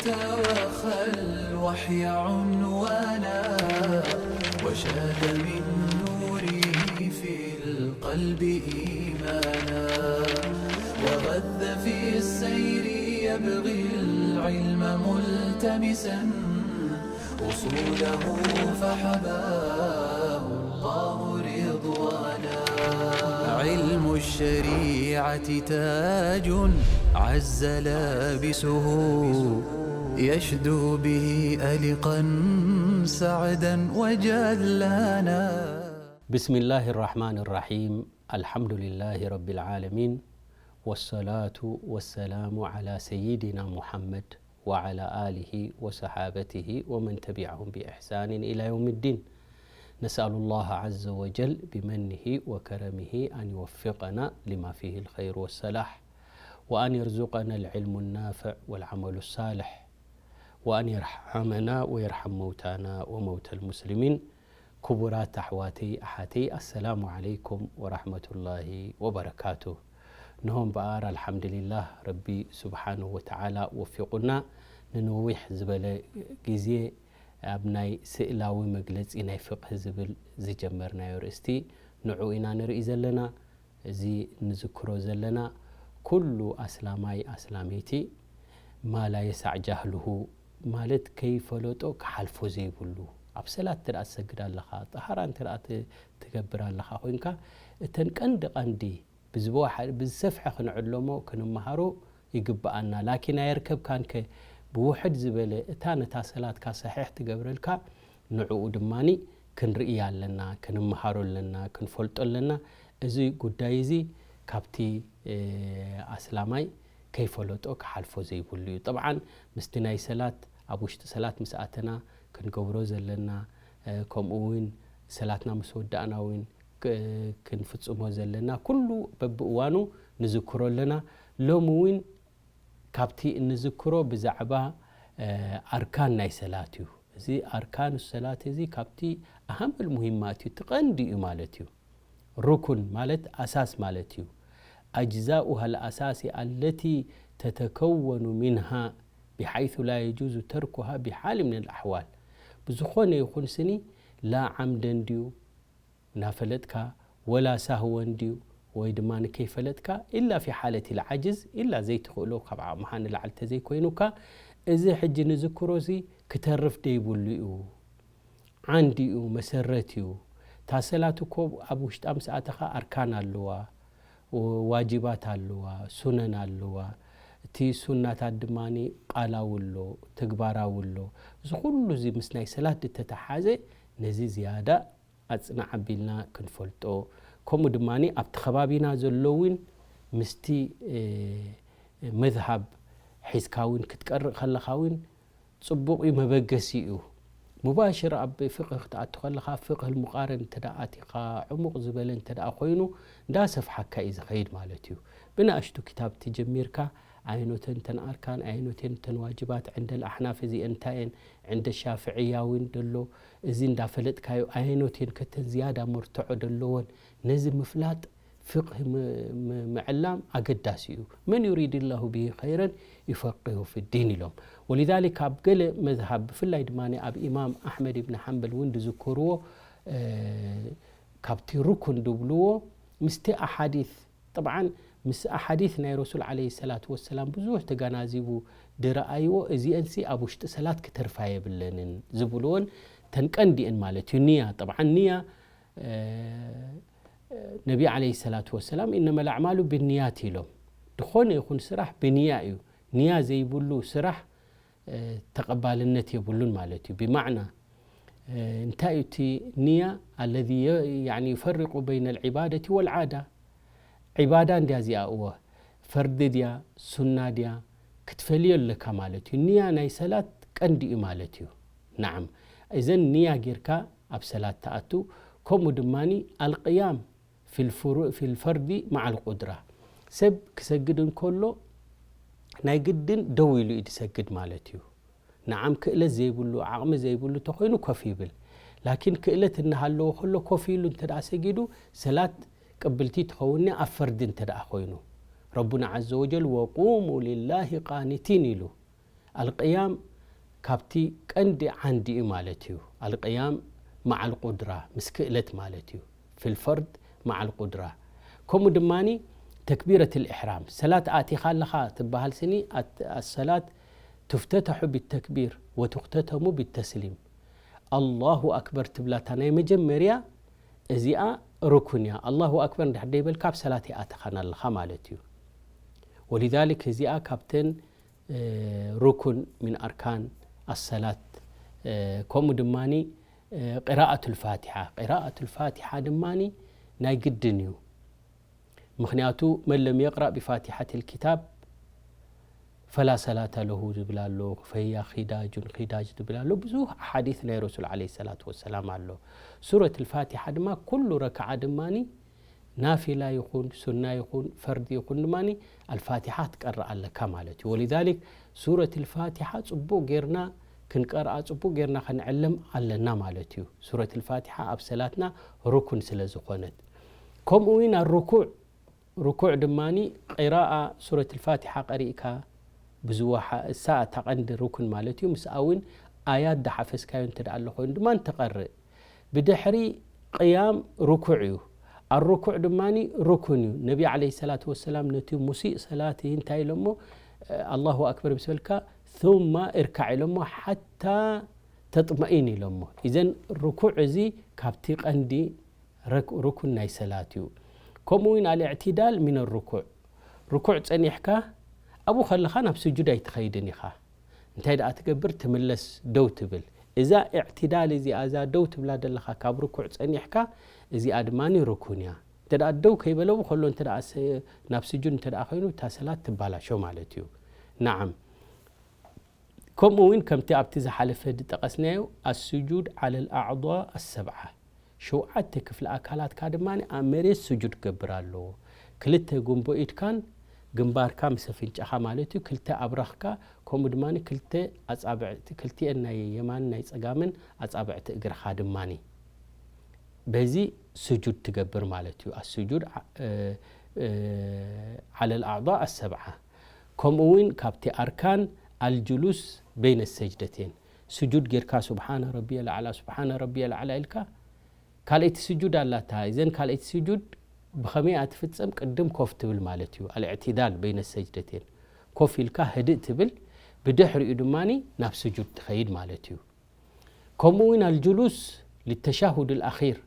وخى الوحي عنوانا، وشاد من نوره في القلب إيمانا، وغذ في السير يبغي العلم ملتمسا، أصوله فحباه الله رضوانا. علم الشريعة تاج عز لابسه، يشدو به ألقا سعدا وجلانا. بسم الله الرحمن الرحيم. الحمد لله رب العالمين. والصلاة والسلام على سيدنا محمد وعلى آله وصحابته ومن تبعهم بإحسان إلى يوم الدين. نسأل الله عز وجل بمنه وكرمه أن يوفقنا لما فيه الخير والصلاح، وأن يرزقنا العلم النافع والعمل الصالح، وأن يرحمنا ويرحم موتانا وموتى المسلمين. ክቡራት ኣሕዋተይ ኣሓተይ፣ ኣሰላሙ ዓለይኩም ወራሕመቱላሂ ወበረካቱ። ንሆ እምበኣር ኣልሓምዱሊላህ፣ ረቢ ስብሓንሁ ወተዓላ ወፊቑና፣ ንነዊሕ ዝበለ ግዜ ኣብ ናይ ስእላዊ መግለጺ ናይ ፍቕህ ዝብል ዝጀመርናዮ ርእስቲ፣ ንዑ ኢና ንርኢ ዘለና። እዚ ንዝክሮ ዘለና፣ ኩሉ ኣስላማይ ኣስላመይቲ ማ ላ የሳዕ ጃህሉሁ፣ ማለት ከይፈለጦ ክሓልፎ ዘይብሉ። ኣብ ሰላት እንተ ደኣ ትሰግድ ኣለኻ፣ ጠሃራ እንተ ደኣ ት-፣ ትገብር ኣለኻ ኮይንካ፣ እተን ቀንዲ ቀንዲ ብዝበዋሕ-፣ ብዝሰፍሐ ክንዕለሞ ክንመሃሮ ይግብኣና። ላኪን ኣየርከብካንከ ብውሕድ ዝበለ እታ ነታ ሰላትካ ሰሒሕ ትገብረልካ፣ ንዕኡ ድማኒ ክንርእያ ኣለና፣ ክንመሃሮ ኣለና፣ ክንፈልጦ ኣለና። እዚ ጉዳይ እዚ ካብቲ፣ እ፣ ኣስላማይ ከይፈለጦ ክሓልፎ ዘይብሉ እዩ። ጠብዓን ምስቲ ናይ ሰላት፣ ኣብ ውሽጢ ሰላት ምስ ኣተና ክንገብሮ ዘለና፣ እ፣ ከምኡ እውን ሰላትና ምስ ወዳእና እውን ክ-፣ ክንፍጽሞ ዘለና፣ ኩሉ በብእዋኑ ንዝክሮ ኣለና። ሎሚ እውን ካብቲ እንዝክሮ ብዛዕባ፣ እ፣ ኣርካን ናይ ሰላት እዩ። እዚ ኣርካን ሰላት እዚ ካብቲ ኣሃም ልሙሂማት እዩ፣ እቲ ቀንዲ እዩ ማለት እዩ። ሩኩን ማለት ኣሳስ ማለት እዩ። ኣጅዛኡሃ ልኣሳሲ ኣለቲ ተተከወኑ ሚንሃ ብሓይሱ ላ የጁዙ ተርኩሃ ብሓል ምን ልኣሕዋል። ብዝኾነ ይኹን ስኒ ላ ዓምደን ድዩ፣ እናፈለጥካ፣ ወላ ሳህወን ድዩ ወይ ድማ ንከይፈለጥካ፣ ኢላ ፊ ሓለት ልዓጅዝ፣ ኢላ ዘይትኽእሎ ካብ ዓቕምኻ ንላዕሊ ተዘይኮይኑካ፣ እዚ ሕጂ ንዝክሮ እዚ ክተርፍ ደይብሉ እዩ። ዓንዲ እዩ፣ መሰረት እዩ። እታ ሰላት እኮ ኣብ ውሽጣ ምስ ኣተኻ ኣርካን ኣለዋ፣ ዋጅባት ኣለዋ፣ ሱነን ኣለዋ። እቲ ሱናታት ድማ ቃላዊ ኣሎ፣ ተግባራዊ ኣሎ። እዚ ኩሉ እዚ ምስ ናይ ሰላት ዝተተሓዘ ነዚ ዝያዳ ኣጽንዕ ኣቢልና ክንፈልጦ፣ ከምኡ ድማ ኣብቲ ከባቢና ዘሎ እውን ምስቲ፣ እ፣ መዝሃብ ሒዝካ እውን ክትቀርእ ከለኻ እውን ጽቡቕ እዩ፣ መበገሲ እዩ። ሙባሽር ኣብ ፍቅህ ክትኣቱ ከለኻ፣ ፍቅህ ሙቃረን እንተ ደኣ ኣቲኻ፣ ዕሙቕ ዝበለ እንተ ደኣ ኮይኑ፣ እንዳሰፍሓካ እዩ ዝኸይድ ማለት እዩ። ብንኣሽቱ ክታብ ትጀሚርካ፣ ኣየኖተን እተን ኣርካን፣ ኣየኖተን እተን ዋጅባት፣ ዕንደ ልኣሕናፍ እዚአን እንታይ እየን፣ ዕንደ ሻፍዕያ እውን ደሎ፣ እዚ እንዳፈለጥካዮ፣ ኣየኖተን ከተን ዝያዳ መርትዖ ደለዎን፣ ነዚ ምፍላጥ ፍቅህ ም-፣ ም-፣ ምዕላም ኣገዳሲ እዩ። መን ዩሪድ ላሁ ብሂ ኸይረን ዩፈቂሁ ፊ ዲን ኢሎም። ወሊዛሊክ ኣብ ገለ መዝሃብ፣ ብፍላይ ድማ ኣብ ኢማም ኣሕመድ ኢብን ሓንበል እውን ዝዝክርዎ፣ እ፣ ካብቲ ሩኩን ዝብልዎ ምስቲ ኣሓዲት፣ ጠብዓን ምስ ኣሓዲት ናይ ረሱል ዓለይሂ ሰላቱ ወሰላም ብዙሕ ተገናዚቡ ዝረኣይዎ፣ እዚአንሲ ኣብ ውሽጢ ሰላት ክተርፋ የብለንን ዝብልዎን ተን ቀንዲአን ማለት እዩ። ንያ፣ ጠብዓን ንያ፣ እ፣ ነቢ ዓለይሂ ሰላቱ ወሰላም ኢነመል ኣዕማሉ ብንያት ኢሎም። ዝኾነ ይኹን ስራሕ ብንያ እዩ። ንያ ዘይብሉ ስራሕ፣ እ፣ ተቐባልነት የብሉን ማለት እዩ። ብማዕና፣ እ፣ እንታይ እዩ እቲ ንያ? ኣለዚ የ-፣ ያዕኒ ዩፈሪቁ በይነ ልዒባደቲ ወልዓዳ። ዒባዳ እንድያ እዚኣ፣ እወ፣ ፈርዲ ድያ፣ ሱና ድያ፣ ክትፈልዮ ኣለካ ማለት እዩ። ንያ ናይ ሰላት ቀንዲ እዩ ማለት እዩ። ነዓም፣ እዘን ንያ ጌርካ ኣብ ሰላት ትኣቱ። ከምኡ ድማ ኣልቅያም ፊ ልፍሩ-፣ ፊ ልፈርዲ መዓ ልቁድራ። ሰብ ክሰግድ እንከሎ ናይ ግድን ደው ኢሉ እዩ ዝሰግድ ማለት እዩ። ነዓም፣ ክእለት ዘይብሉ፣ ዓቕሚ ዘይብሉ እንተኾይኑ ኮፍ ይብል። ላኪን ክእለት እናሃለዎ ከሎ ኮፍ ኢሉ እንተ ደኣ ሰጊዱ፣ ሰላት ቅብልቲ ትኸውን ኣብ ፈርዲ እንተ ደኣ ኮይኑ። ረቡና ዓዘ ወጀል፣ "ወቁሙ ሊላሂ ቃኒቲን" ኢሉ። ኣልቅያም ካብቲ ቀንዲ ዓንዲ እዩ ማለት እዩ። ኣልቅያም መዓል ቁድራ፣ ምስ ክእለት ማለት እዩ። ፊል ፈርድ መዓል ቁድራ። ከምኡ ድማኒ ተክቢረት ልኢሕራም፣ ሰላት ኣቲኻ ኣለኻ ትበሃል ስኒ፣ ኣት-፣ ኣሰላት ቱፍተተሑ ቢተክቢር ወቱክተተሙ ቢተስሊም። ኣላሁ ኣክበር ትብላታ ናይ መጀመርያ እዚኣ ሩኩን እያ። ኣላሁ ኣክበር እንድሕር ደይበልካ ኣብ ሰላት ይኣተኻን ኣለኻ ማለት እዩ። ወሊዛሊክ እዚኣ ካብተን፣ እ፣ ሩኩን ሚን ኣርካን ኣሰላት፣ እ፣ ከምኡ ድማኒ፣ እ፣ ቂራኣቱል ፋቲሓ። ቂራኣቱል ፋቲሓ ድማኒ ናይ ግድን እዩ። ምኽንያቱ መን ለም የቕራእ ብፋቲሓት ልኪታብ ፈላ ሰላተ ለሁ ዝብል ኣሎ፣ ፈያ ኺዳጁን ኺዳጅ ዝብል ኣሎ። ብዙሕ ኣሓዲት ናይ ረሱል ዓለይሂ ሰላቱ ወሰላም ኣሎ። ሱረት ልፋቲሓ ድማ ኩሉ ረክዓ ድማኒ ናፊላ ይኹን ሱና ይኹን ፈርዲ ይኹን ድማኒ ኣልፋቲሓ ክትቀርእ ኣለካ ማለት እዩ። ወሊዛሊክ ሱረት ልፋቲሓ ጽቡቕ ጌርና ክንቀርኣ፣ ጽቡቕ ጌርና ከንዕለም ኣለና ማለት እዩ። ሱረት ልፋቲሓ ኣብ ሰላትና ሩኩን ስለ ዝኾነት። ከምኡ እውን ኣርኩዕ፣ ርኩዕ ድማኒ ቂራኣ ሱረት ልፋቲሓ ቀሪእካ ብዝወሓ፣ እሳ እታ ቀንዲ ሩክን ማለት እዩ። ምስኣ እውን ኣያት ዳሓፈዝካዮ እንተ ደኣ ኣሎ ኮይኑ ድማ እንተቐርእ። ብድሕሪ ቅያም ርኩዕ እዩ። ኣርኩዕ ድማኒ ሩክን እዩ። ነቢ ዓለይሂ ሰላቱ ወሰላም ነቲ ሙሲእ ሰላት እንታይ ኢሎሞ? ኣላሁ ኣክበር ምስ በልካ፣ ثم اركع ኢሎሞ፣ ሓታ ተጥመኢን ኢሎሞ። ኢዘን ርኩዕ እዚ ካብቲ ቀንዲ ረክ-፣ ሩክን ናይ ሰላት እዩ። ከምኡ እውን ኣልእዕቲዳል ሚን ሩኩዕ፣ ሩኩዕ ጸኒሕካ ኣብኡ ከለኻ ናብ ስጁድ ኣይትኸይድን ኢኻ። እንታይ ደኣ ትገብር? ትምለስ፣ ደው ትብል። እዛ እዕቲዳል እዚኣ፣ እዛ ደው ትብላ ዘለኻ ካብ ሩኩዕ ጸኒሕካ፣ እዚኣ ድማኒ ሩኩን እያ። እንተ ደኣ ደው ከይበለ፣ ብኡ ከሎ እንተ ደኣ ሰ-፣ ናብ ስጁድ እንተ ደኣ ኮይኑ፣ እታ ሰላት ትባላሾ ማለት እዩ። ነዓም። ከምኡ እውን ከምቲ ኣብቲ ዝሓለፈ ዝጠቐስናዮ፣ ኣስጁድ ዓለል ኣዕዳ ኣሰብዓ፣ ሸውዓተ ክፍሊ ኣካላትካ ድማ ኣብ መሬት ስጁድ ክገብር ኣለዎ። ክልተ ጉንቦ ኢድካን ግንባርካ ምስ ኣፍንጫኻ ማለት እዩ፣ ክልተ ኣብራኽካ፣ ከምኡ ድማ ክልተ ኣጻብዕቲ፣ ክልቲኤን ናይ የማን ናይ ጸጋምን ኣጻብዕቲ እግርኻ ድማ በዚ ስጁድ ትገብር ማለት እዩ። ኣስጁድ ዓ-፣ እ፣ እ፣ ዓለል ኣዕዳ ኣሰብዓ። ከምኡ እውን ካብቲ ኣርካን ኣልጁሉስ በይነ ሰጅደቴን፣ ስጁድ ጌርካ ሱብሓነ ረቢየል ኣዕላ፣ ሱብሓነ ረቢየል ኣዕላ ኢልካ፣ ካልኣይቲ ስጁድ ኣላታ። እዘን ካልኣይቲ ስጁድ ብኸመይ እያ ትፍጸም? ቅድም ኮፍ ትብል ማለት እዩ። ኣልእዕቲዳል በይነ ሰጅደቴን፣ ኮፍ ኢልካ ህድእ ትብል፣ ብድሕሪኡ ድማኒ ናብ ስጁድ ትኸይድ ማለት እዩ። ከምኡ እውን ኣልጁሉስ ሊተሻሁድ ኣልኣኺር።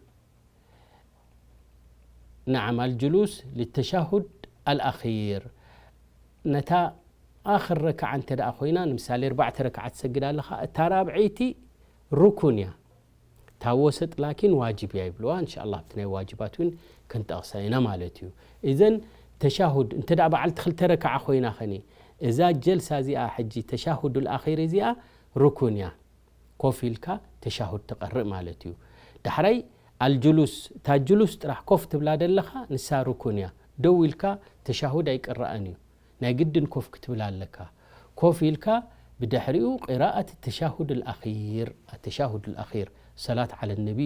ነዓም፣ ኣልጁሉስ ሊተሻሁድ ኣልኣኺር። ነታ ኣኽር ረክዓ እንተ ደኣ ኮይና፣ ንምሳሌ፣ ኣርባዕተ ረክዓ ትሰግድ ኣለኻ፣ እታ ራብዐይቲ ሩኩን እያ። እታ ወሰጥ ላኪን ዋጅብ እያ ይብልዋ። እንሻኣላህ፣ ኣብቲ ናይ ዋጅባት እውን ክንጠቕሳ ኢና ማለት እዩ። እዘን ተሻሁድ እንተ ደኣ በዓልቲ ክልተ ረክዓ ኮይና ኸኒ፣ እዛ ጀልሳ እዚኣ ሕጂ ተሻሁዱል ኣኺር እዚኣ ሩኩን እያ። ኮፍ ኢልካ ተሻሁድ ትቐርእ ማለት እዩ። ዳሕራይ ኣልጁሉስ፣ እታ ጁሉስ ጥራሕ ኮፍ ትብላ ደለኻ፣ ንሳ ሩኩን እያ። ደው ኢልካ ተሻሁድ ኣይቅረኣን እዩ። ናይ ግድን ኮፍ ክትብል ኣለካ። ኮፍ ኢልካ ብድሕሪኡ ቂራኣት ተሻሁድ ኣልኣኺር፣ ኣተሻሁድ ኣልኣኺር፣ ሰላት ዓለ ነቢ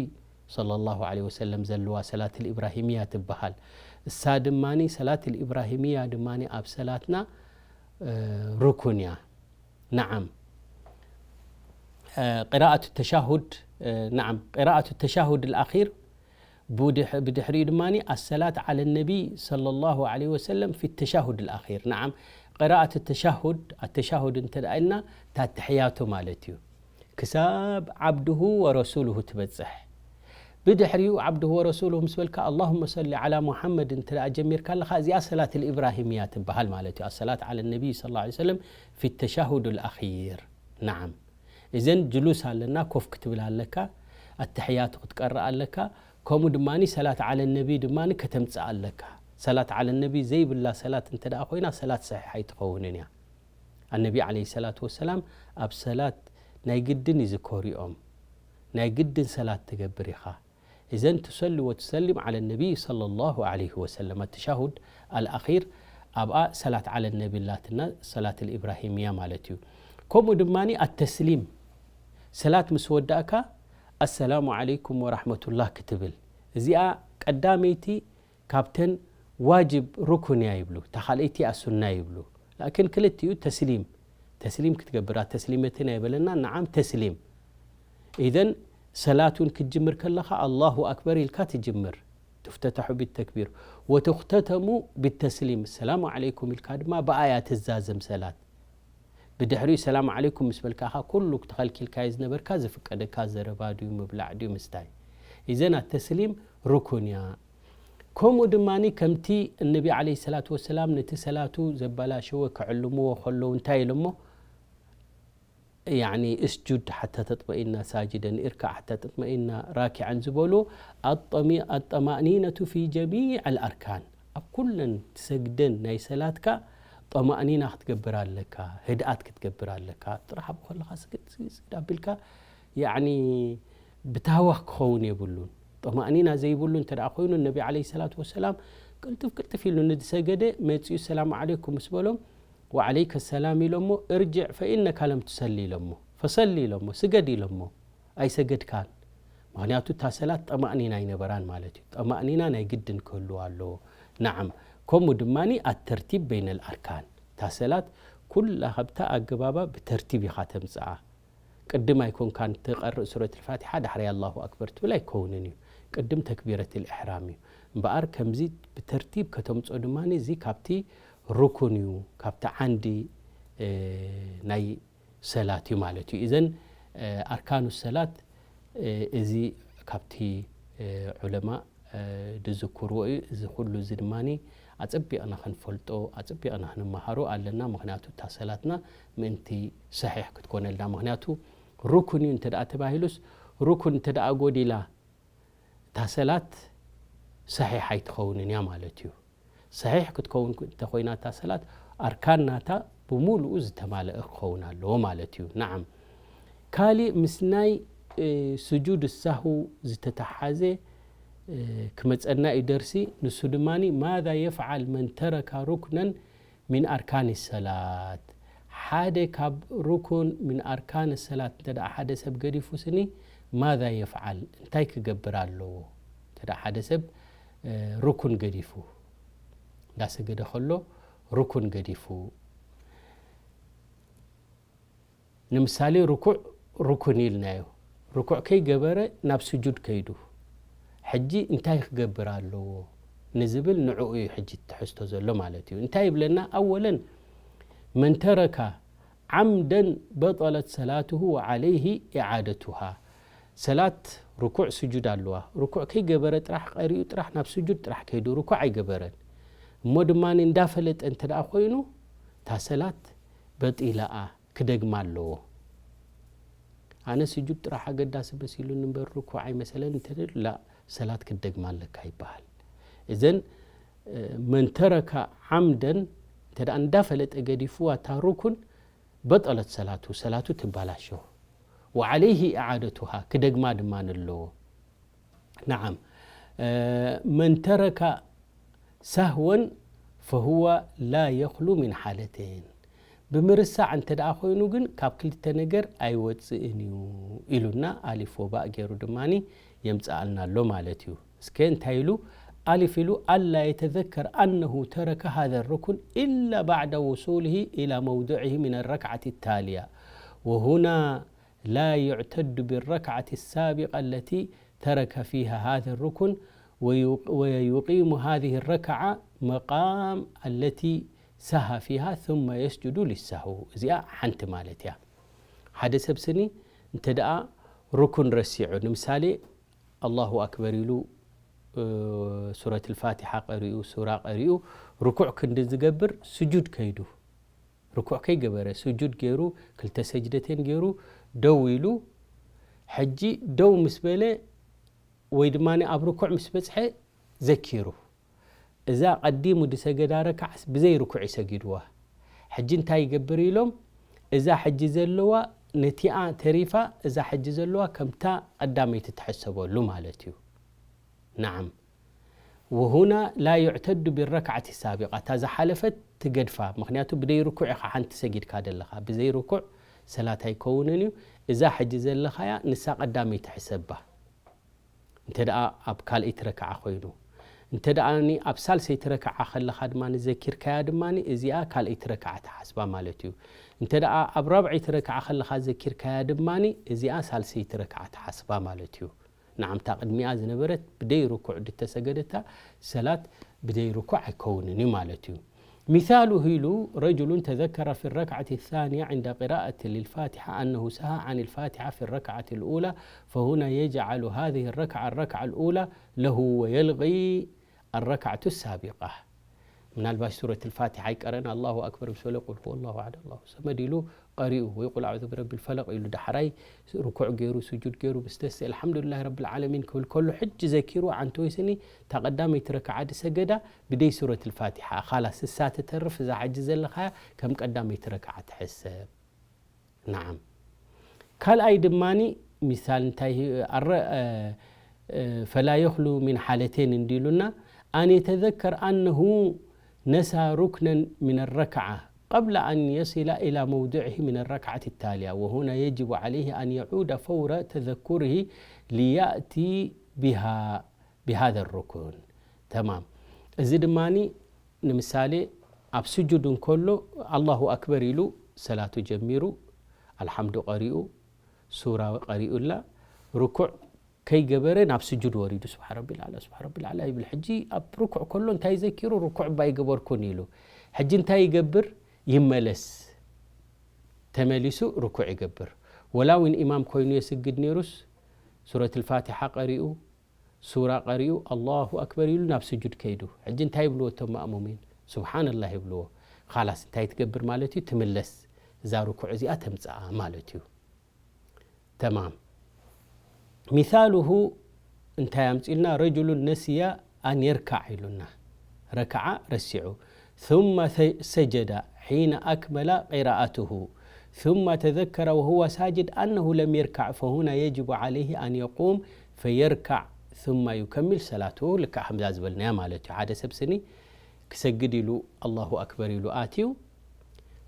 ሰለላሁ ዐለይሂ ወሰለም ዘለዋ ሰላት ልኢብራሂምያ ትበሃል። እሳ ድማኒ፣ ሰላት ልኢብራሂምያ ድማኒ ኣብ ሰላትና፣ እ፣ ሩኩን እያ። ነዓም። እ፣ ቂራኣቱ ተሻሁድ፣ እ፣ ነዓም፣ ቂራኣቱ ተሻሁድ ኣልኣኺር፣ ብድሕ-፣ ብድሕሪኡ ድማኒ ኣሰላት ዓለ ነቢ ሰለላሁ ዐለይሂ ወሰለም ፊ ተሻሁድ ኣልኣኺር። ነዓም፣ ቂራኣቱ ተሻሁድ፣ ኣተሻሁድ እንተ ደኣ ኢልና፣ ታተሕያቱ ማለት እዩ። ክሳብ ዓብድሁ ወረሱሉሁ ትበጽሕ። ብድሕሪኡ ዓብድሁ ወረሱሉሁ ምስ በልካ፣ ኣላሁመ ሰሊ ዓላ ሙሓመድ እንተ ደኣ ጀሚርካ ኣለኻ፣ እዚኣ ሰላት ልኢብራሂምያ ትበሃል ማለት እዩ። ኣሰላት ዓለ ነቢ ሰለላሁ ዐለይሂ ወሰለም ፊ ተሻሁድ ኣልኣኺር። ነዓም። እዘን ጅሉስ ኣለና፣ ኮፍ ክትብል ኣለካ፣ ኣተሕያቱ ክትቀርእ ኣለካ፣ ከምኡ ድማኒ ሰላት ዓለ ነቢ ድማኒ ከተምጽእ ኣለካ። ሰላት ዓለ ነቢ ዘይብላ ሰላት እንተ ደኣ ኮይና፣ ሰላት ሰሒሕ ኣይትኸውንን እያ። ኣነቢ ዓለይሂ ሰላቱ ወሰላም ኣብ ሰላት ናይ ግድን ይዝከሩ እዮም። ናይ ግድን ሰላት ትገብር ኢኻ። እዘን ትሰሊ ወትሰሊም ዓለ ነቢ ሰለላሁ ዐለይሂ ወሰለም። ኣተሻሁድ ኣልኣኺር ኣብኣ ሰላት ዓለ ነቢ ኣላትና፣ ሰላት ልኢብራሂምያ ማለት እዩ። ከምኡ ድማኒ ኣተስሊም፣ ሰላት ምስ ወዳእካ፣ ኣሰላሙ ዓለይኩም ወራሕመቱላህ ክትብል። እዚኣ ቀዳመይቲ ካብተን ዋጅብ ሩኩን እያ ይብሉ፣ እታ ካልኣይቲ እያ ሱና ይብሉ። ላኪን ክልቲኡ ተስሊም፣ እተ ተስሊም ክትገብር፣ ኣተስሊመትን ኣይበለና፣ ነዓም ተስሊም። ኢዘን ሰላት እውን ክትጅምር ከለኻ ኣላሁ ኣክበር ኢልካ ትጅምር። ትፍተታሑ ብተክቢር ወትኽተተሙ ብተስሊም። ሰላሙ ዓለይኩም ኢልካ ድማ ብኣያ ትዛዘም ሰላት። ብድሕሪኡ ሰላም ዓለይኩም ምስ በልካ ኢኻ ኩሉ ተኸልኪልካዮ ዝነበርካ ዝፍቀደካ ዘረባ ድዩ ምብላዕ ድዩ ምስታይ። ኢዘን ኣተስሊም ሩኩን እያ። ከምኡ ድማ ከምቲ እነቢ ዓለይሂ ሰላቱ ወሰላም ነቲ ሰላቱ ዘበላሸወ ክዕልምዎ ከለዉ እንታይ ኢሎሞ? ያዕኒ እስጁድ ሓታ ተጥመኢና ሳጅደን፣ እርካዕ ሓታ ተጥመኢና ራኪዐን ዝበሉ ኣጠሚ-፣ ኣጠማእኒነቱ ፊ ጀሚዕ ኣልኣርካን፣ ኣብ ኩለን ትሰግደን ናይ ሰላትካ ጠማእኒና ክትገብር ኣለካ፣ ህድኣት ክትገብር ኣለካ። ጥራሕ ኣብኡ ከለኻ ስግድ፣ ስግድ፣ ስግድ ኣቢልካ፣ ያዕኒ ብታህዋኽ ክኸውን የብሉን። ጠማእኒና ዘይብሉ እንተ ደኣ ኮይኑ፣ ነቢ ዓለይሂ ሰላቱ ወሰላም ቅልጥፍ ቅልጥፍ ኢሉ ንዝሰገደ መጺኡ ሰላም ዓለይኩም ምስ በሎም፣ ወዓለይከ ሰላም ኢሎሞ፣ እርጅዕ ፈኢነካ ለም ትሰሊ ኢሎሞ፣ ፈሰሊ ኢሎሞ፣ ስገድ ኢሎሞ፣ ኣይሰገድካን። ምኽንያቱ እታ ሰላት ጠማእኒና ኣይነበራን ማለት እዩ። ጠማእኒና ናይ ግድን ክህልዋ ኣለዎ። ነዓም፣ ከምኡ ድማ ኣተርቲብ በይነል ኣርካን፣ እታ ሰላት ኩላ ካብታ ኣገባባ ብተርቲብ ኢኻ ተምጽኣ። ቅድም ኣይኮንካን ትቐርእ ሱረት ልፋቲሓ፣ ዳሕራይ ኣላሁ ኣክበር ትብል ኣይከውንን እዩ። ቅድም ተክቢረት ልእሕራም እዩ። እምበኣር ከምዚ ብተርቲብ ከተምጾ ድማ እዚ ካብቲ ሩኩን እዩ፣ ካብቲ ዓንዲ፣ እ፣ ናይ ሰላት እዩ ማለት እዩ። እዘን፣ እ፣ ኣርካኑ ሰላት፣ እ፣ እዚ ካብቲ፣ እ፣ ዑለማ፣ እ፣ ዝዝክርዎ እዩ። እዚ ኩሉ እዚ ድማ ኣጸቢቕና ክንፈልጦ፣ ኣጸቢቕና ክንመሃሮ ኣለና። ምኽንያቱ እታ ሰላትና ምእንቲ ሰሒሕ ክትኮነልና። ምኽንያቱ ሩኩን እዩ እንተ ደኣ ተባሂሉስ፣ ሩኩን እንተ ደኣ ጎዲላ፣ እታ ሰላት ሰሒሕ ኣይትኸውንን እያ ማለት እዩ። ሰሒሕ ክትከውን እንተ ኮይና እታ ሰላት፣ ኣርካን ናታ ብምሉኡ ዝተማልአ ክኸውን ኣለዎ ማለት እዩ። ነዓም። ካሊእ ምስ ናይ፣ እ፣ ስጁድ ሳሁ ዝተተሓዘ፣ እ፣ ክመጸና እዩ ደርሲ። ንሱ ድማ ማዛ የፍዓል መን ተረካ ሩክነን ሚን ኣርካን ሰላት። ሓደ ካብ ሩኩን ሚን ኣርካን ሰላት እንተ ደኣ ሓደ ሰብ ገዲፉ ስኒ፣ ማዛ የፍዓል፣ እንታይ ክገብር ኣለዎ? እንተ ደኣ ሓደ ሰብ፣ እ፣ ሩኩን ገዲፉ፣ እንዳሰገደ ከሎ ሩኩን ገዲፉ፣ ንምሳሌ ርኩዕ ሩኩን ኢልናዮ። ርኩዕ ከይገበረ ናብ ስጁድ ከይዱ፣ ሕጂ እንታይ ክገብር ኣለዎ ንዝብል ንዕኡ እዩ ሕጂ ትሕዝቶ ዘሎ ማለት እዩ። እንታይ ይብለና? ኣወለን መን ተረካ ዓምደን በጠለት ሰላትሁ ወዓለይሂ ኢዓደቱሃ። ሰላት ርኩዕ ስጁድ ኣለዋ። ርኩዕ ከይገበረ ጥራሕ ቀሪኡ ጥራሕ ናብ ስጁድ ጥራሕ ከይዱ ርኩዕ ኣይገበረን። እሞ ድማ እንዳፈለጠ እንተ ደኣ ኮይኑ እታ ሰላት በጢላኣ ክደግማ ኣለዎ። ኣነ ስጁድ ጥራሕ ኣገዳሲ መሲሉኒ እምበር ርኩዕ ኣይመሰለን እንተ ደኣ ሰላት ክትደግማ ኣለካ ይበሃል። እዘን፣ እ፣ መን ተረካ ዓምደን እንተ ደኣ እንዳፈለጠ ገዲፍዋ እታ ሩኩን በጠለት ሰላቱ፣ ሰላቱ ትባላሾ። ወዓለይሂ ኢዓደቱሃ፣ ክደግማ ድማ ኣለዎ። ነዓም። እ፣ መን ተረካ ሳህወን ፈሁወ ላ የኽሉ ሚን ሓለተይን። ብምርሳዕ እንተ ደኣ ኮይኑ ግን ካብ ክልተ ነገር ኣይወጽእን እዩ ኢሉና ኣሊፍ ወባእ ገይሩ ድማ የምጽኣልና ኣሎ ማለት እዩ። እስከ እንታይ ኢሉ? ኣሊፍ ኢሉ፣ ኣላ የተዘከር ኣነሁ ተረከ ሃዘ ሩኩን ኢላ ባዕደ ውሱልሂ ኢላ መውድዕሂ ሚን ረክዓት ታልያ ወሁና لا يعتد بالركعة السابقة التي ترك فيها هذا الركن ويق-، ويقيم هذه الركعة مقام التي سها فيها ثم يسجد للسهو። እዚኣ ሓንቲ ማለት እያ። ሓደ ሰብ ስኒ እንተ ደኣ ሩኩን ረሲዑ፣ ንምሳሌ ኣላሁ ኣክበር ኢሉ፣ እ፣ ሱረት ልፋቲሓ ቀሪኡ፣ ሱራ ቀሪኡ፣ ርኩዕ ክንዲ ዝገብር ስጁድ ከይዱ፣ ርኩዕ ከይገበረ፣ ስጁድ ገይሩ፣ ክልተ ሰጅደቴን ገይሩ፣ ደው ኢሉ፣ ሕጂ ደው ምስ በለ ወይ ድማ ኣብ ርኩዕ ምስ በጽሐ ዘኪሩ፣ እዛ ቀዲሙ ዝሰገዳ ረክዓስ ብዘይ ርኩዕ እዩ ሰጊድዋ። ሕጂ እንታይ ይገብር ኢሎም፣ እዛ ሕጂ ዘለዋ ነቲኣ ተሪፋ፣ እዛ ሕጂ ዘለዋ ከምታ ቀዳመይቲ ትሕሰበሉ ማለት እዩ። ነዓም። ወሁና ላ ዩዕተዱ ቢረክዓቲ ሳቢቃ፣ እታ ዝሓለፈት ትገድፋ። ምኽንያቱ ብደይ ርኩዕ ኢኻ ሓንቲ ሰጊድካ ዘለኻ። ብዘይ ርኩዕ ሰላት ኣይከውንን እዩ። እዛ ሕጂ ዘለኻያ ንሳ ቀዳመይቲ ሕሰባ። እንተ ደኣ ኣብ ካልኣይቲ ረክዓ ኮይኑ። እንተ ደኣ ኣብ ሳልሰይቲ ረክዓ ከለኻ ድማ ዘኪርካያ ድማ እዚኣ ካልኣይቲ ረክዓ ትሓስባ ማለት እዩ። እንተ ደኣ ኣብ ራብዐይቲ ረክዓ ከለኻ ዘኪርካያ ድማኒ፣ እዚኣ ሳልሰይቲ ረክዓ ትሓስባ ማለት እዩ። ንዓምታ ቅድሚኣ ዝነበረት ብደይ ርኩዕ ድተሰገደታ ሰላት ብደይ ርኩዕ ኣይከውንን እዩ ማለት እዩ። مثاله ኢሉ رجل تذكر في الركعة الثانية عند قراءة للفاتحة أنه سهى عن الفاتحة في الركعة الأولى فهنا يجعل هذه الركعة الركعة الأولى له ويلغي الركعة السابقة. ምናልባሽ ሱረት الفاتحة ኣይቀረን ኣላሁ ኣክበር ምስ በለ ቁል هو الله أحد الله الصمد ኢሉ ቀሪኡ ወይ ቁል ኣዑዙ ብረቢ الفلق ኢሉ ዳሕራይ ርኩዕ ገይሩ ስጁድ ገይሩ ምስ ተስእ الحمد لله رب العالمين ክብል ከሎ ሕጂ ዘኪሩ ዓንተወይ ስኒ እታ ቀዳመይቲ ረክዓ ድሰገዳ ብደይ ሱረት الفاتحة ካላስ እሳ ትተርፍ እዛ ሕጂ ዘለኻያ ከም ቀዳመይቲ ረክዓ ትሕሰብ። نعم ካልኣይ ድማኒ ምሳል እንታይ فلا يخلو من حالتين እንዲሉና أن يتذكر أنه نسى ركنا من الركعة قبل أن يصل إلى موضعه من الركعة التالية وهنا يجب عليه أن يعود فور تذكره ليأتي بها بهذا الركن تمام እዚ ድማኒ ንምሳሌ ኣብ ስጁድ እንከሎ ኣላሁ ኣክበር ኢሉ ሰላቱ ጀሚሩ ኣልሓምዱ ቀሪኡ ሱራ ቀሪኡላ ርኩዕ ከይገበረ ናብ ስጁድ ወሪዱ ስብሓ ረቢ ልዓላ ስብሓ ረቢ ልዓላ ይብል ሕጂ ኣብ ርኩዕ ከሎ እንታይ ዘኪሩ ርኩዕ ባይገበርኩን ኢሉ ሕጂ እንታይ ይገብር ይመለስ ተመሊሱ ርኩዕ ይገብር ወላ እውን ኢማም ኮይኑ የስግድ ነይሩስ ሱረት ልፋቲሓ ቀሪኡ ሱራ ቀሪኡ ኣላሁ ኣክበር ኢሉ ናብ ስጁድ ከይዱ ሕጂ እንታይ ይብልዎ እቶም ማእሙሚን ስብሓንላህ ይብልዎ ኻላስ እንታይ ትገብር ማለት እዩ ትምለስ እዛ ርኩዕ እዚኣ ተምፅኣ ማለት እዩ ተማም ሚሳሉሁ እንታይ ኣምፅልና ረጅሉን ነስያ ኣን የርካዕ ኢሉና ረክዓ ረሲዑ ثم سجد حين أكمل قراءته ثم تذكر وهو ساجد أنه لم يركع فهنا يجب عليه أن يقوم فيركع ثم يكمل صلاته ልክዕ ከምዛ ዝበልናያ ማለት እዩ ሓደ ሰብ ስኒ ክሰግድ ኢሉ ኣላሁ ኣክበር ኢሉ ኣትዩ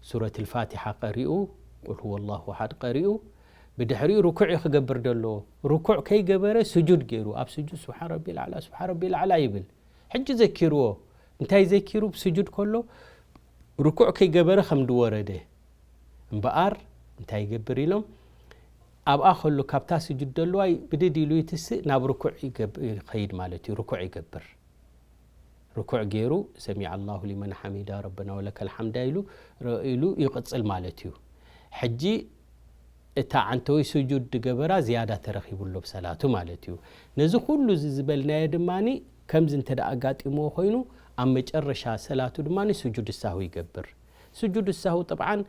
ሱረት ልፋቲሓ ቀሪኡ ቁል ሁወ ላሁ ኣሓድ ቀሪኡ ብድሕሪኡ ርኩዕ እዩ ክገብር ደሎ ርኩዕ ከይገበረ ስጁድ ገይሩ ኣብ ስጁድ ስብሓን ረቢ ልዓላ ስብሓን ረቢ ልዓላ ይብል ሕጂ ዘኪርዎ እንታይ ዘኪሩ ብስጁድ ከሎ ርኩዕ ከይገበረ ከም ድወረደ እምበኣር እንታይ ይገብር ኢሎም ኣብኣ ከሎ ካብታ ስጁድ ደለዋ ብድድ ኢሉ ይትስእ ናብ ርኩዕ ይኸይድ ማለት እዩ ርኩዕ ይገብር ርኩዕ ገይሩ ሰሚዐ ኣላሁ ሊመን ሓሚዳ ረበና ወለከል ሓምዳ ኢሉ ኢሉ ይቕፅል ማለት እዩ ሕጂ እታ ዓንተወይ ስጁድ ድገበራ ዝያዳ ተረኺቡሎ ብሰላቱ ማለት እዩ ነዚ ኩሉ እዚ ዝበልናዮ ድማ ከምዚ እንተ ኣጋጢምዎ ኮይኑ ኣብ መጨረሻ ሰላቱ ድማ ስጁድ ሳሁ ይገብር ስጁድ ሳሁ ጥብዓን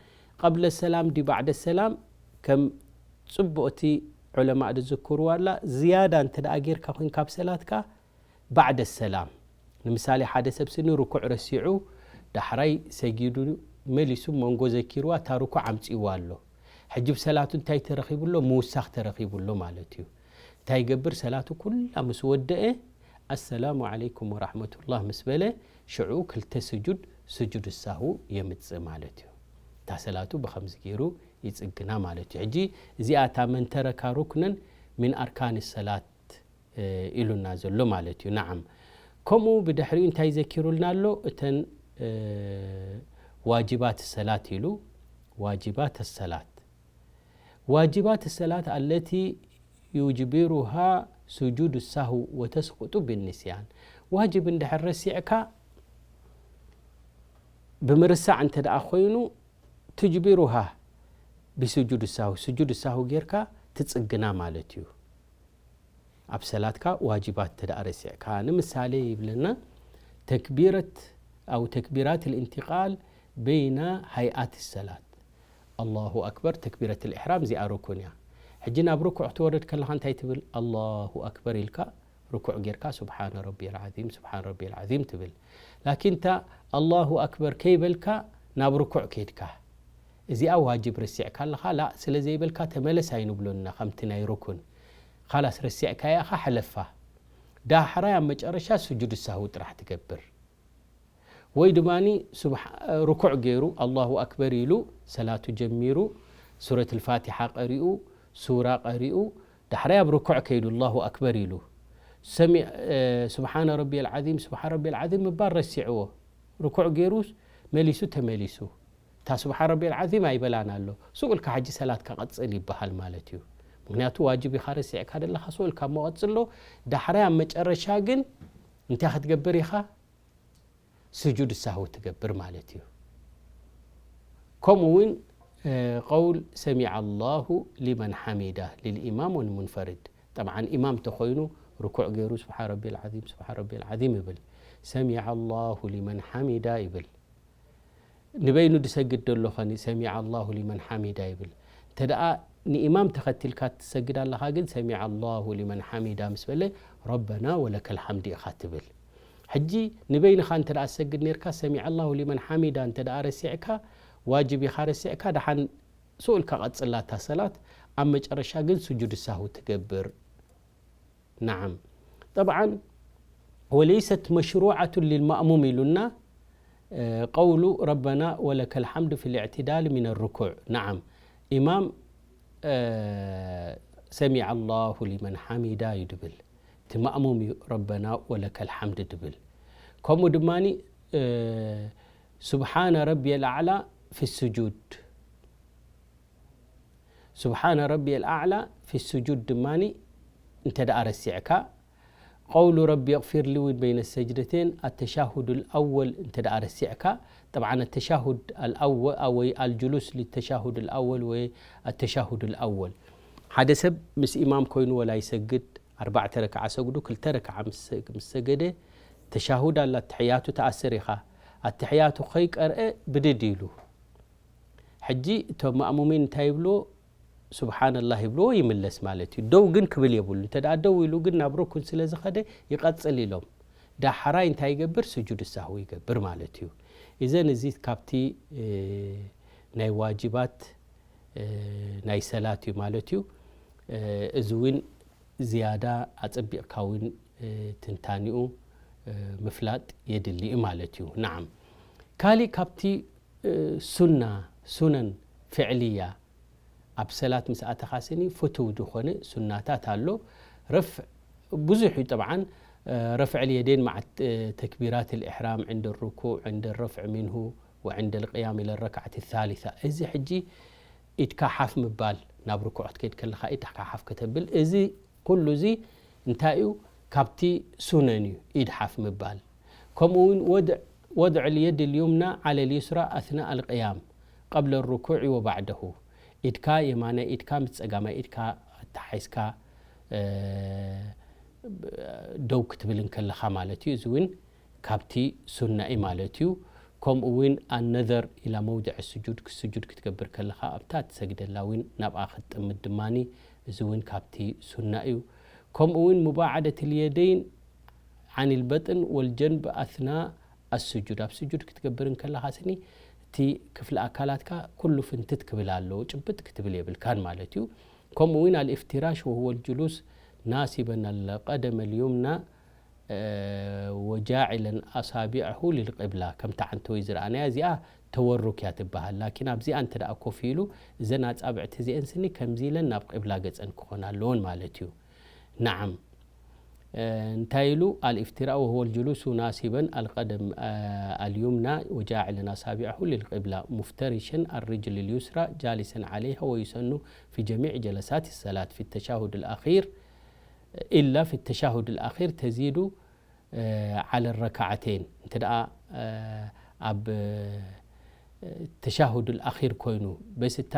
ቀብለ ሰላም ዲ ባዕደ ሰላም ከም ፅቡቕቲ ዑለማእ ድዝክርዋ ኣላ ዝያዳ እንተ ጌርካ ኮይንካ ብሰላትካ ባዕደ ሰላም ንምሳሌ ሓደ ሰብ ስኒ ርኩዕ ረሲዑ ዳሕራይ ሰጊዱ መሊሱ መንጎ ዘኪርዋ እታ ርኩዕ ኣምፅእዋ ኣሎ ሕጂ ብሰላቱ እንታይ ተረኺቡ ኣሎ ምውሳኽ ተረኺቡ ኣሎ ማለት እዩ እንታይ ይገብር ሰላቱ ኩላ ምስ ወደአ ኣሰላሙ ዓለይኩም ወራሕመቱላህ ምስ በለ ሽዑ ክልተ ስጁድ ስጁድ ሳሁ የምፅእ ማለት እዩ እታ ሰላቱ ብከምዚ ገይሩ ይፅግና ማለት እዩ ሕጂ እዚኣ እታ መንተረካ ሩክነን ምን ኣርካን ሰላት ኢሉና ዘሎ ማለት እዩ ነዓም ከምኡ ብድሕሪኡ እንታይ ዘኪሩልና ኣሎ እተን ዋጅባት ሰላት ኢሉ ዋጅባት ሰላት ዋጅባት ሰላት ኣለቲ ዩጅቢሩሃ ስጁድ ሳሁ ወተስቁጡ ብንስያን ዋጅብ እንድሕር ረሲዕካ ብምርሳዕ እንተ ደኣ ኮይኑ ትጅቢሩሃ ብስጁድ ሳሁ ስጁድ ሳሁ ጌርካ ትጽግና ማለት እዩ ኣብ ሰላትካ ዋጅባት እንተ ደኣ ረሲዕካ ንምሳሌ ይብለና ተክቢረት ኣው ተክቢራት الانتقال بين هيئات الصلاة ኣላሁ ኣክበር ተክቢረት الإحرام እዚኣ ርኩን እያ ሕጂ ናብ ርኩዕ ክትወርድ ከለኻ እንታይ ትብል ኣላሁ ኣክበር ኢልካ ርኩዕ ጌርካ ስብሓነ ረቢየል ዓዚም ስብሓነ ረቢየል ዓዚም ትብል ላኪን እታ ኣላሁ ኣክበር ከይበልካ ናብ ርኩዕ ከይድካ እዚኣ ዋጅብ ረሲዕካ ኣለኻ ላእ ስለ ዘይበልካ ተመለስ ኣይንብሎን ኢና ከምቲ ናይ ርኩን ኻላስ ረሲዕካያ ኢኻ ሕለፋ ዳሕራይ ኣብ መጨረሻ ስጁድ ሳሁ ጥራሕ ትገብር ወይ ድማ ርኩዕ ገይሩ ኣላሁ ኣክበር ኢሉ ሰላቱ ጀሚሩ ሱረት ልፋቲሓ ቀሪኡ ሱራ ቀሪኡ ዳሕራይ ኣብ ርኩዕ ከይዱ ኣላሁ ኣክበር ኢሉ ስብሓነ ረቢየል ዓዚም ስብሓን ረቢየል ዓዚም ምባል ረሲዕዎ ርኩዕ ገይሩ መሊሱ ተመሊሱ እታ ስብሓን ረቢል ዓዚም ኣይበላን ኣሎ። ስኡልካ ሕጂ ሰላትካ ቀጽል ይበሃል ማለት እዩ። ምክንያቱ ዋጅብ ኢኻ ረሲዕካ ዘለኻ፣ ስኡልካ እሞ ቀጽሎ። ዳሕራይ ኣብ መጨረሻ ግን እንታይ ክትገብር ኢኻ? ስጁድ ሳህው ትገብር ማለት እዩ። ከምኡ እውን፣ እ፣ ቀውል ሰሚዐ ኣላሁ ሊመን ሓሚዳ ልልኢማም ወልሙንፈሪድ። ጠብዓን ኢማም ተኾይኑ ርኩዕ ገይሩ ስብሓን ረቢል ዓዚም፣ ስብሓን ረቢል ዓዚም ይብል። ሰሚዐ ኣላሁ ሊመን ሓሚዳ ይብል። ንበይኑ ድሰግድ ደሎ ኸኒ ሰሚዐ ኣላሁ ሊመን ሓሚዳ ይብል። እንተ ደኣ ንኢማም ተኸቲልካ ትሰግድ ኣለኻ ግን ሰሚዐ ኣላሁ ሊመን ሓሚዳ ምስ በለ ረበና ወለከል ሓምድ ኢኻ ትብል። ሕጂ ንበይንኻ እንተ ደኣ ትሰግድ ኔርካ ሰሚዐ ኣላሁ ሊመን ሓሚዳ እንተ ደኣ ረሲዕካ፣ ዋጅብ ኢኻ ረሲዕካ፣ ደሓን ስኡልካ ቀጽላ እታ ሰላት፣ ኣብ መጨረሻ ግን ስጁድ ሳሁ ትገብር። نعم. طبعا وليست مشروعة للمأموم ኢሉና፣ እ፣ ቀውሉ ረበና ወለከል ሓምድ ፊል ኢዕትዳል ሚነ ርኩዕ። ነዓም፣ ኢማም፣ እ፣ ሰሚዐ ኣላሁ ሊመን ሓሚዳ እዩ ድብል። እቲ ማእሙም እዩ ረበና ወለከል ሓምድ ድብል። ከምኡ ድማኒ፣ እ፣ ሱብሓነ ረቢየል ኣዕላ ፊ ስጁድ። ሱብሓነ ረቢየል ኣዕላ ፊ ስጁድ ድማኒ እንተ ደኣ ረሲዕካ፣ ቀውሉ ረቢ የቕፊር ሊ እውን በይነ ሰጅደቴን ኣተሻሁድ ኣልኣወል እንተ ደኣ ረሲዕካ፣ ጠብዓን ኣተሻሁድ ኣልኣወ-፣ ወይ ኣልጁሉስ ሊተሻሁድ ኣልኣወል ወይ ኣተሻሁድ ኣልኣወል። ሓደ ሰብ ምስ ኢማም ኮይኑ ወላ ይሰግድ፣ ኣርባዕተ ረክዓ ሰግዱ፣ ክልተ ረክዓ ምስ፣ ምስ ሰገደ፣ ተሻሁድ ኣላ፣ ኣትሕያቱ ትኣስር ኢኻ። ኣትሕያቱ ከይቀርአ ብድድ ኢሉ። ሕጂ እቶም ማእሙሚን እንታይ ይብልዎ? ሱብሓነላህ ይብልዎ፣ ይምለስ ማለት እዩ። ደው ግን ክብል የብሉ። እንተ ደኣ ደው ኢሉ ግን ናብ ሩኩን ስለ ዝኸደ ይቐጽል ኢሎም። ዳሕራይ እንታይ ይገብር? ስጁድ ሳህዊ ይገብር ማለት እዩ። ኢዘን እዚ ካብቲ፣ እ፣ ናይ ዋጅባት፣ እ፣ ናይ ሰላት እዩ ማለት እዩ። እ፣ እዚ እውን ዝያዳ ኣጸቢቕካ እውን፣ እ፣ ትንታኒኡ፣ እ፣ ምፍላጥ የድሊ እዩ ማለት እዩ። ነዓም። ካሊእ ካብቲ፣ እ፣ ሱና፣ ሱነን ፍዕልያ ኣብ ሰላት ምስ ኣተኻ ስኒ ፍቱው ዝኾነ ሱናታት ኣሎ። ረፍዕ ብዙሕ እዩ ጠብዓን፣ እ፣ ረፍዕ ልየዴን መዓ፣ እ፣ ተክቢራት ልኢሕራም፣ ዕንደ ርኩዕ፣ ዕንደ ረፍዕ ሚንሁ ወዕንደ ልቅያም ኢለ ረክዓት ታሊታ። እዚ ሕጂ ኢድካ ሓፍ ምባል፣ ናብ ርኩዕ ክትከይድ ከለኻ ኢድካ ሓፍ ከተብል፣ እዚ ኩሉ እዚ እንታይ እዩ? ካብቲ ሱነን እዩ፣ ኢድ ሓፍ ምባል። ከምኡ እውን ወድዕ፣ ወድዕ ልየድ ልዩምና ዓለ ልዩስራ ኣስናእ ኣልቅያም፣ ቀብለ ርኩዕ ወባዕደሁ። ኢድካ የማናይ ኢድካ ምስ ጸጋማይ ኢድካ ኣተሓሒዝካ፣ እ፣ ደው ክትብል እንከለኻ ማለት እዩ። እዚ እውን ካብቲ ሱና እዩ ማለት እዩ። ከምኡ እውን ኣነዘር ኢላ መውድዕ ስጁድ፣ ስጁድ ክትገብር ከለኻ ኣብታ ትሰግደላ እውን ናብኣ ክትጥምት ድማኒ፣ እዚ እውን ካብቲ ሱና እዩ። ከምኡ እውን ሙባዓደት ልየደይን ዓን ልበጥን ወልጀንብ ኣስና ኣስጁድ፣ ኣብ ስጁድ ክትገብር እንከለኻ ስኒ እቲ ክፍሊ ኣካላትካ ኩሉ ፍንትት ክብል ኣለዎ፣ ጭብጥ ክትብል የብልካን ማለት እዩ። ከምኡ እውን ኣልኢፍትራሽ ወሁወ ልጁሉስ ናሲበን ኣልቀደመ ልዩምና፣ እ፣ ወጃዒለን ኣሳቢዐሁ ልልቅብላ፣ ከምቲ ዓንተወይ ዝረኣናያ እዚኣ ተወሩክ እያ ትበሃል። ላኪን ኣብዚኣ እንተ ደኣ ኮፍ ኢሉ እዘን ኣጻብዕቲ እዚአን ስኒ ከምዚ ኢለን ናብ ቅብላ ገጸን ክኾና ኣለወን ማለት እዩ። ነዓም። እ፣ እንታይ ኢሉ? ኣልኢፍትራእ ወሁወ ልጁሉሱ ናሲበን ኣልቀደም፣ እ፣ ኣልዩምና ወጃዒለን ኣሳቢዐሁ ልልቅብላ ሙፍተሪሸን ኣልርጅል ልዩስራ ጃሊሰን ዓለይሃ ወዩሰኑ ፊ ጀሚዕ ጀለሳት ሰላት ፊ ተሻሁድ ልኣኺር ኢላ ፊ ተሻሁድ ልኣኺር ተዚዱ፣ እ፣ ዓለ ረካዓተይን። እንተ ደኣ፣ እ፣ ኣብ፣ እ፣ ተሻሁድ ኣኺር ኮይኑ፣ በስ እታ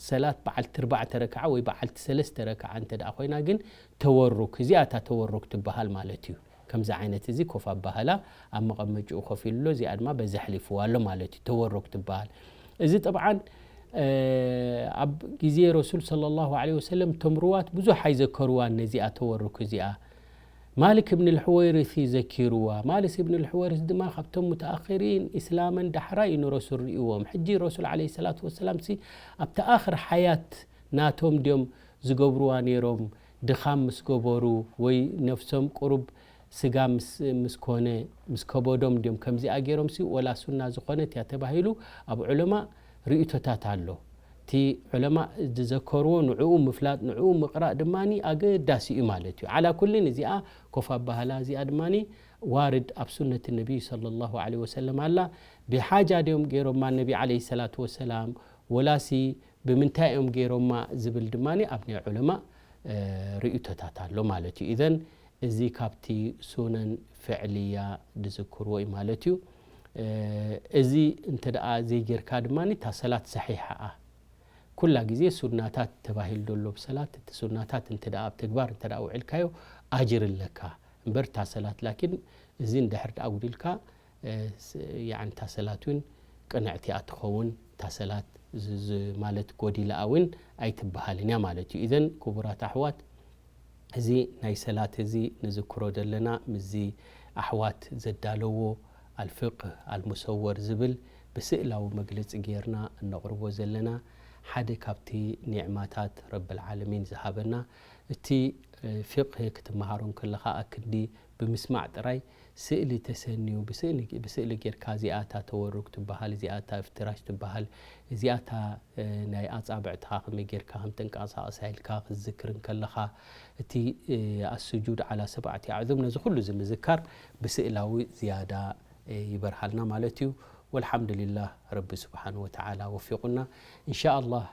ሰላት በዓልቲ ኣርባዕተ ረክዓ ወይ በዓልቲ ሰለስተ ረክዓ እንተ ደኣ ኮይና ግን ተወሩክ፣ እዚኣ እታ ተወሩክ ትበሃል ማለት እዩ። ከምዚ ዓይነት እዚ ኮፍ ኣባህላ ኣብ መቐመጭኡ ኮፍ ኢሉ ኣሎ፣ እዚኣ ድማ በዚ ኣሕሊፍዋ ኣሎ ማለት እዩ። ተወሩክ ትበሃል። እዚ ጠብዓን፣ እ፣ ኣብ ግዜ ረሱል ሰለላሁ ዐለይሂ ወሰለም እቶም ሩዋት ብዙሕ ኣይዘከርዋን ነዚኣ ተወሩክ እዚኣ። ማሊክ እብን ልሕወይርስ እዩ ዘኪርዋ። ማሊክ እብን ልሕወይርስ ድማ ካብቶም ሙተኣኺሪን ኢስላመን ዳሕራይ እዩ ንረሱል ርእይዎም። ሕጂ ረሱል ዐለይሂ ሰላቱ ወሰላም ሲ ኣብቲ ኣኽር ሓያት ናቶም ድዮም ዝገብርዋ ነይሮም? ድኻም ምስ ገበሩ ወይ ነፍሶም ቁሩብ ስጋ ምስ፣ ምስ ኮነ፣ ምስ ከበዶም ድዮም ከምዚኣ ገይሮም ሲ ወላ ሱና ዝኾነት እያ ተባሂሉ ኣብ ዑለማ ርእይቶታት ኣሎ። እቲ ዑለማ ዝዘከርዎ ንዕኡ ምፍላጥ፣ ንዕኡ ምቕራእ ድማ ኣገዳሲ እዩ ማለት እዩ። ዓላ ኩልን እዚኣ ኮፍ ኣባህላ እዚኣ ድማ ዋርድ ኣብ ሱነት ነቢይ ሰለላሁ ዐለይሂ ወሰለም ኣላ። ብሓጃ ድዮም ገይሮማ ነቢ ዐለይሂ ሰላቱ ወሰላም፣ ወላሲ ብምንታይ እዮም ገይሮማ ዝብል ድማ ኣብ ናይ ዑለማ ርእቶታት ኣሎ ማለት እዩ። ኢዘን እዚ ካብቲ ሱነን ፍዕልያ ዝዝክርዎ እዩ ማለት እዩ። እዚ እንተ ደኣ ዘይጌርካ ድማ እታ ሰላት ሰሒሓ እያ። ኩላ ግዜ ሱናታት ተባሂሉ ዘሎ ብሰላት፣ እቲ ሱናታት እንተ ደኣ ኣብ ተግባር እንተ ደኣ ውዕልካዮ ኣጅር ኣለካ። እምበር እታ ሰላት ላኪን እዚ እንድሕር ደኣ ጉዲልካ፣ እ፣ ስ-፣ ያዕኒ እታ ሰላት እውን ቅንዕቲ እያ ትኸውን። እታ ሰላት ዝ-፣ ዝ-፣ ማለት ጎዲላ እውን ኣይትበሃልን እያ ማለት እዩ። ኢዘን ክቡራት ኣሕዋት፣ እዚ ናይ ሰላት እዚ ንዝክሮ ዘለና ምስዚ ኣሕዋት ዘዳለዎ ኣልፍቅህ ኣልሙሰወር ዝብል ብስእላዊ መግለጺ ጌርና እነቕርቦ ዘለና ሓደ ካብቲ ኒዕማታት ረብል ዓለሚን ዝሃበና፣ እቲ፣ እ፣ ፊቅህ ክትመሃሮ እንከለኻ ኣክንዲ ብምስማዕ ጥራይ ስእሊ ተሰንዩ፣ ብስእሊ፣ ብስእሊ ጌርካ እዚኣታ ተወሩክ ትበሃል፣ እዚኣታ እፍትራሽ ትበሃል፣ እዚኣታ፣ እ፣ ናይ ኣጻብዕትኻ ከመይ ጌርካ ከም ተንቀሳቐሳ ኢልካ ክትዝክር እንከለኻ፣ እቲ፣ እ፣ ኣስጁድ ዓላ ሰብዓቲ ኣዕዙም፣ ነዚ ኩሉ እዚ ምዝካር ብስእላዊ ዝያዳ፣ እ፣ ይበርሃልና ማለት እዩ። ወልሓምዱሊላህ፣ ረቢ ስብሓን ወተዓላ ወፊቑና። እንሻ ኣላህ፣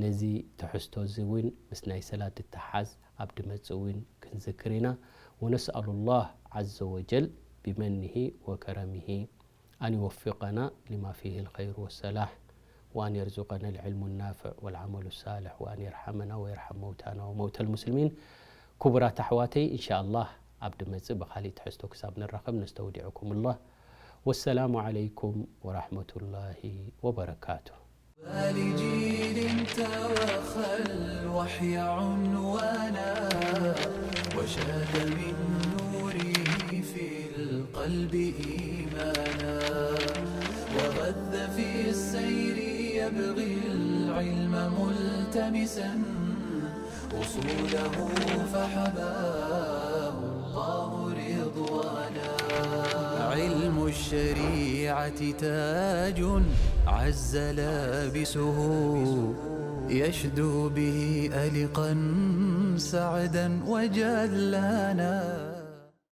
ነዚ ትሕዝቶ እዚ እውን ምስ ናይ ሰላት እተሓዝ ኣብ ድመጽእ እውን ክንዝክር ኢና። ወነስኣሉ ላህ ዓዘ ወጀል ብመኒሂ ወከረሚሂ ኣን ይወፊቀና ሊማ ፊሂ ልኸይር ወሰላሕ ወኣን የርዙቀና ልዕልሙ ናፍዕ ወልዓመሉ ሳልሕ ወኣን የርሓመና ወየርሓም መውታና ወመውተ ልሙስልሚን። ክቡራት ኣሕዋተይ፣ እንሻ ኣላህ ኣብ ድመጽእ ብኻሊእ ትሕዝቶ ክሳብ ንራኸብ ነስተውዲዕኩም ላህ። ወሰላሙ ዓለይኩም ወራሕመቱላሂ ወበረካቱ። لجيل توخى الوحي عنوانا، وشاد من نوره في القلب إيمانا، وغذ في السير يبغي العلم ملتمسا، أصوله فحباه الله رضوانا. علم الشريعة تاج عز لابسه، يشدو به ألقا سعدا وجلانا.